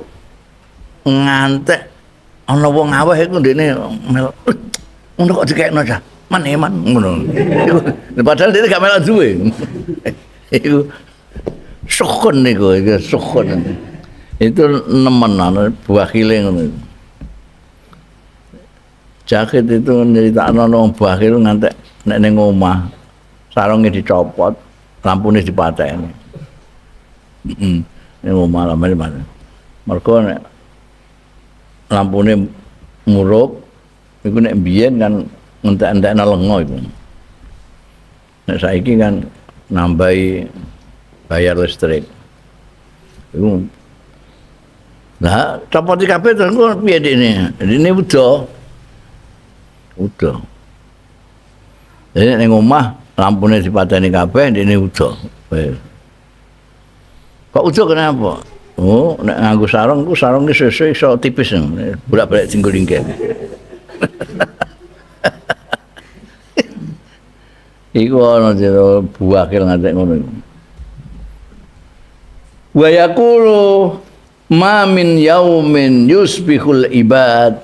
ngantek ana wong aweh iku ndekne ngono kok dikekno cah. Man eman ngono. Padahal dia gak melok duwe. Iku sukun niku, iku sukun. Itu nemen ana bakhile ngono. Jahit itu nyeritakno wong bakhil ngantek nek ning omah sarunge dicopot, lampune dipateni. Ning omah lampune dipateni. Mergo nek lampune murup iku nek biyen kan ngentek-entekno lenga iku. Nek saiki kan nambahi bayar listrik. Iku lah copoti kabeh terus engko piye dekne? Dekne udo. Udo. Jadi ning omah lampune dipateni kabeh dekne udo. Kok udo kenapa? Oh, nek nganggo sarung ku sarunge sesuk iso tipis bolak-balik dinggo lingkir. Iku ana jero buakil ngantek ngono iku. Wa yaqulu ma min yaumin yusbihul ibad.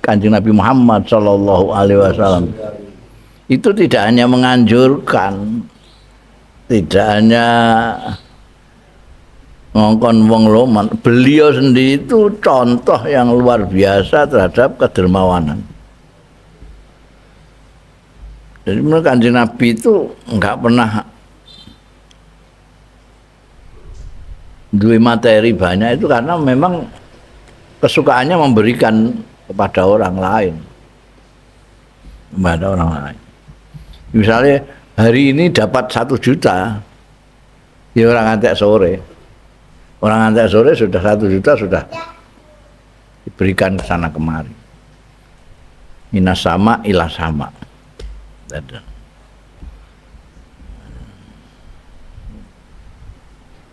Kanjeng Nabi Muhammad sallallahu alaihi wasallam itu tidak hanya menganjurkan, tidak hanya Ngongkon wong loman. Beliau sendiri itu contoh yang luar biasa terhadap kedermawanan. Jadi menurut Kanjeng Nabi itu enggak pernah duwe materi banyak itu karena memang kesukaannya memberikan kepada orang lain. Kepada orang lain. Misalnya hari ini dapat 1 juta, ya orang antek sore. Orang antek sore sudah 1 juta sudah diberikan ke sana kemari. Minas sama ila sama.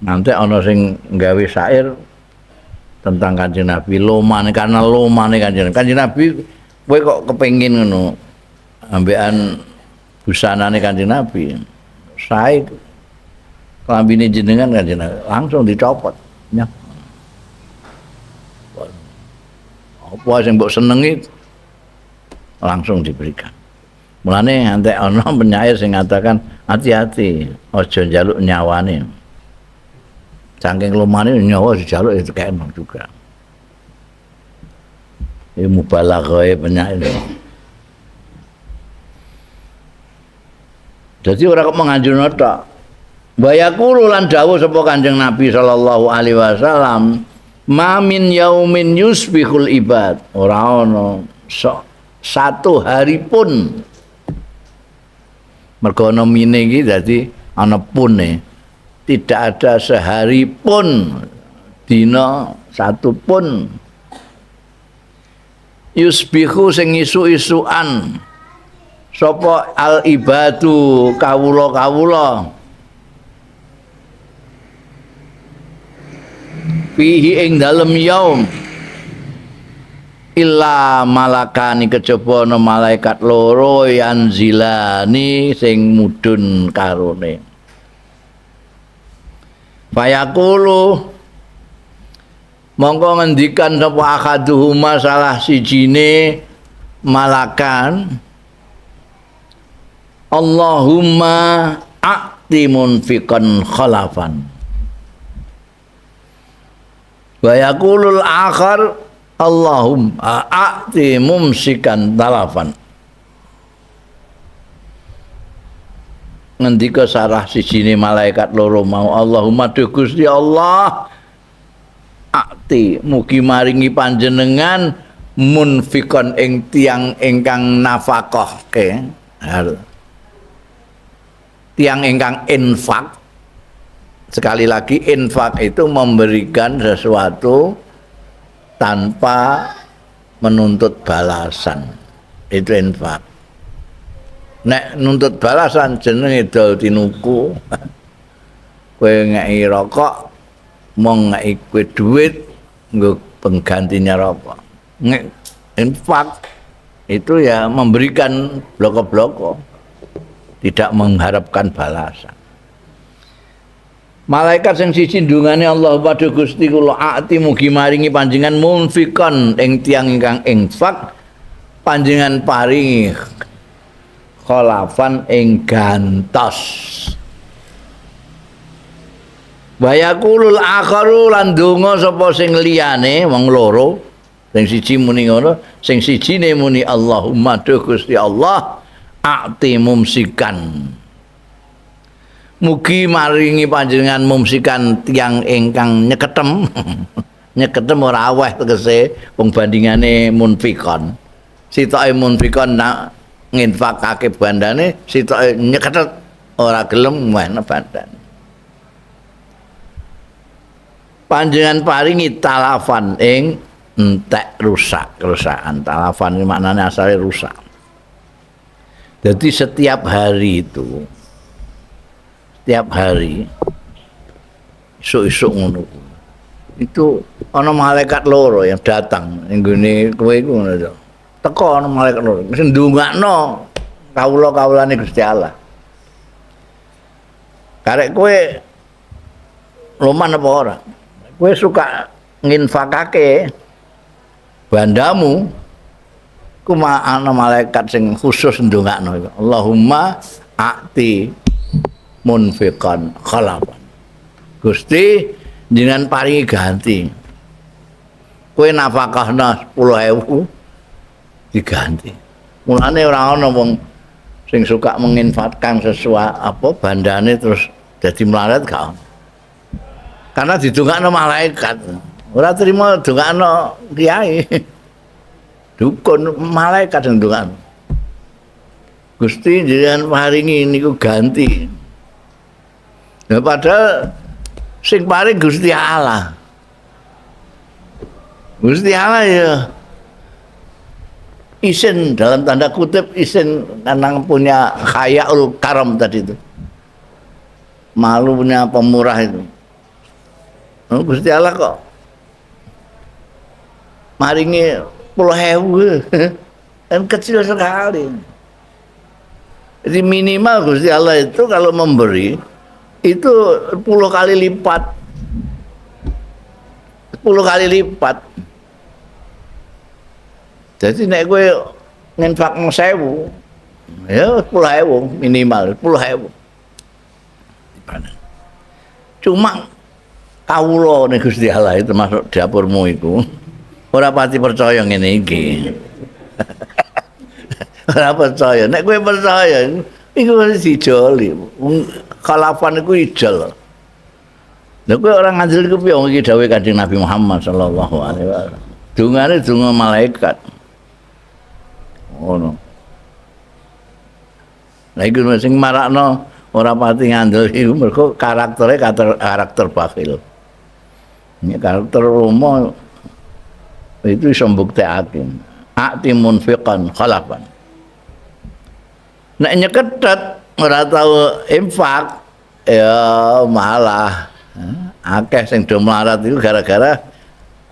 Nanti ana sing nggawe syair tentang Kanjeng Nabi lomane, karena lomane Kanjeng Nabi. Kanjeng Nabi kowe kok kepengin ngono ambekan busanane Kanjeng Nabi. Sae klambine jenengan Kanjeng Nabi langsung dicopot. Ya. Apa sing mbok senengi langsung diberikan. Mulane antek ana penyair sing ngatakan hati-hati aja njaluk nyawane. Saking lomane nyawa dijaluk itu kayak emang juga. Ini mubalaghae penyair. Jadi ora kok menganjurno tok. Wa yaqulu lan dawuh sapa Kanjeng Nabi sallallahu alaihi wasallam, ma min yaumin yusbihul ibad. Ora ono satu hari pun. Mergo ana mine iki dadi ana pune. Tidak ada sehari pun, dina satu pun, yusbihu sing isu-isuan sapa al ibadu kawula-kawula fihi ing dalem yaum illa malakani kejaba ana malaikat loro yanzilani sing mudhun karone. Fayaqulu mongko ngendikan sapa akaduhuma salah sijine malakan, Allahumma a'ti munfiqan khalafan. Wa yaqulul akhar Allahumma a'ti mumsikan talafan. Ngendika sarah sijine malaikat loro mau, Allahumma duh Gusti Allah a'ti mugi maringi panjenengan munfikon ing tiyang ingkang nafakahke, tiyang ingkang infak. Sekali lagi infak itu memberikan sesuatu tanpa menuntut balasan, itu infak. Nek nuntut balasan jenenge dol tinuku. Kowe ngeki rokok, mong ngeki kowe duit nggo penggantinya rokok. Nek infak itu ya memberikan bloko-bloko, tidak mengharapkan balasan. Malaikat sing siji ndungane Allah padha Gusti kula ati mugi maringi panjenengan munfikon ing tiyang ingkang infak, panjenengan paringi khalafan ing gantos. Wa yaqulul akharu lan donga sapa sing liyane wong loro, sing siji muni ngono, sing sijine muni Allahumma duh Gusti Allah a'ti mumsikan, mugi maringi panjenengan mumsikan tiyang ingkang nyeketem. Nyeketem ora aweh tegese wong bandingane munfikon. Sitoke munfikon nak nginfakake bandane, sitoke nyeketet ora gelem wehne bandan. Panjenengan paringi talafan ing entek rusak, kerusakan. Talafan ini maknanya asalnya rusak. Jadi setiap hari itu, setiap hari isuk-isuk ngono kuwi, itu ana malaikat loro yang datang ning nggone kowe iku ngono to. Teko ana malaikat loro sing ndongakno kawula-kawulane Gusti Allah. Karek kowe loman apa ora? Kowe suka nginfakake bandamu, ku ana malaikat sing khusus ndongakno iku. Allahumma a'ti munfiqan khalafan. Gusti Jenengan paringi ganti. Kowe nafakahna 10.000 diganti. Mulane ora ana wong sing suka menginfakkan sesuatu apa bandane terus dadi melarat gak ono. Karena didongakno malaikat. Ora terima dongakno kiai. Dukun malaikat sing dongakno. Gusti jenengan paringi niku ganti. Nah, padahal sing paring Gusti Allah. Gusti Allah ya isin, dalam tanda kutip isin, karena punya hayaul karam tadi itu, malu punya pemurah itu. Oh, Gusti Allah kok maringi 10.000 kan kecil sekali. Jadi minimal Gusti Allah itu kalau memberi itu 10 kali lipat, 10 kali lipat. Jadi nek kowe nginfakno 1000 ya 10.000 minimal, 10.000. Cuma kawula ning Gusti Allah itu termasuk dapurmu iku ora pati percaya ngene iki. Ora percaya. Nek kowe percaya iku wis dijoli. Wong khalafan iku ijol. Lha kowe ora ngandel iku piye, wong iki dawuhe Kanjeng Nabi Muhammad sallallahu alaihi wasallam. Dungane donga malaikat. Ngono. Lah iku sing marakno ora pati ngandel iku mergo karaktere karakter bakhil. Ini karakter lomo itu iso mbuktekake. A'ti munfiqan khalafan. Nek nyeketet ora tau infak ya malah akeh sing do melarat iku gara-gara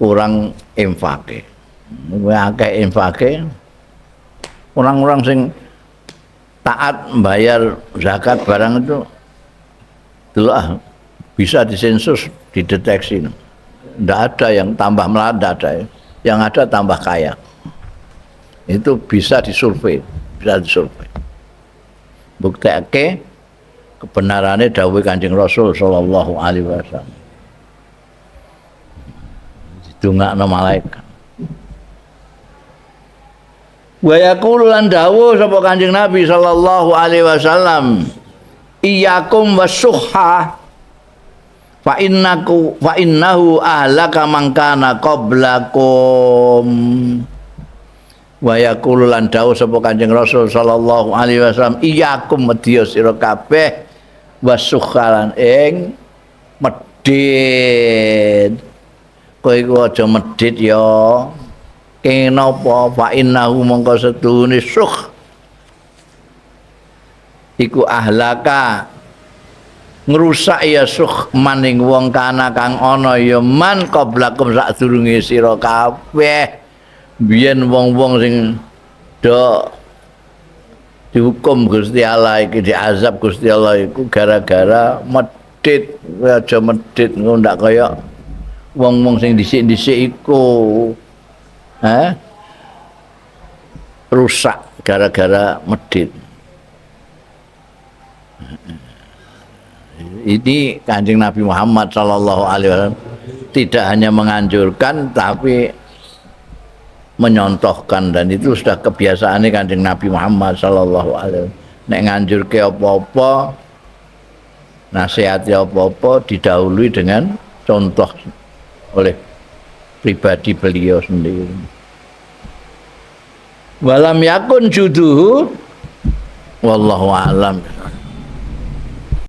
kurang infake. Kuwi akeh infake, orang-orang sing taat bayar zakat barang itu dulu bisa disensus, dideteksi. Nggak ada yang tambah melarat, nggak ada ya. Yang ada tambah kaya. Itu bisa disurvei, bisa disurvei. Buktiake kebenarannya dawuh Kanjeng Rasul sallallahu alaihi wasallam. Didongakno malaikat. Wa yaqulu lan dawuh sapa Kanjeng Nabi sallallahu alaihi wasallam, iyyakum wasuhha fa innaku fa innahu ahlaka man kana qablakum. Wa yaqulu lan dawuh sapa Kanjeng Rasul sallallahu alaihi wasallam, iyyakum medya sira kabeh wasuhha lan ing medhit. Kowe iku aja medhit ya. Kenapa? Fa innahu mongko setuhune suh iku ahlaka ngrusak ya suh maning wong kana kang ana ya man qablakum sadurunge sira kabeh. Biyen wong-wong sing do dihukum Gusti Allah iki, diazab Gusti Allah iku gara-gara medhit. Kowe aja medhit ngono, ndak kaya wong-wong sing dhisik-dhisik iku. Hah? Rusak gara-gara medhit. Ini Kanjeng Nabi Muhammad sallallahu alaihi wasallam tidak hanya menganjurkan tapi menyontohkan, dan itu sudah kebiasaannya Kanjeng Nabi Muhammad sallallahu alaihi wasallam. Nek nganjurke apa-apa, nasihati apa-apa didahului dengan contoh oleh pribadi beliau sendiri. Walam yakun juduhu wallahu alam.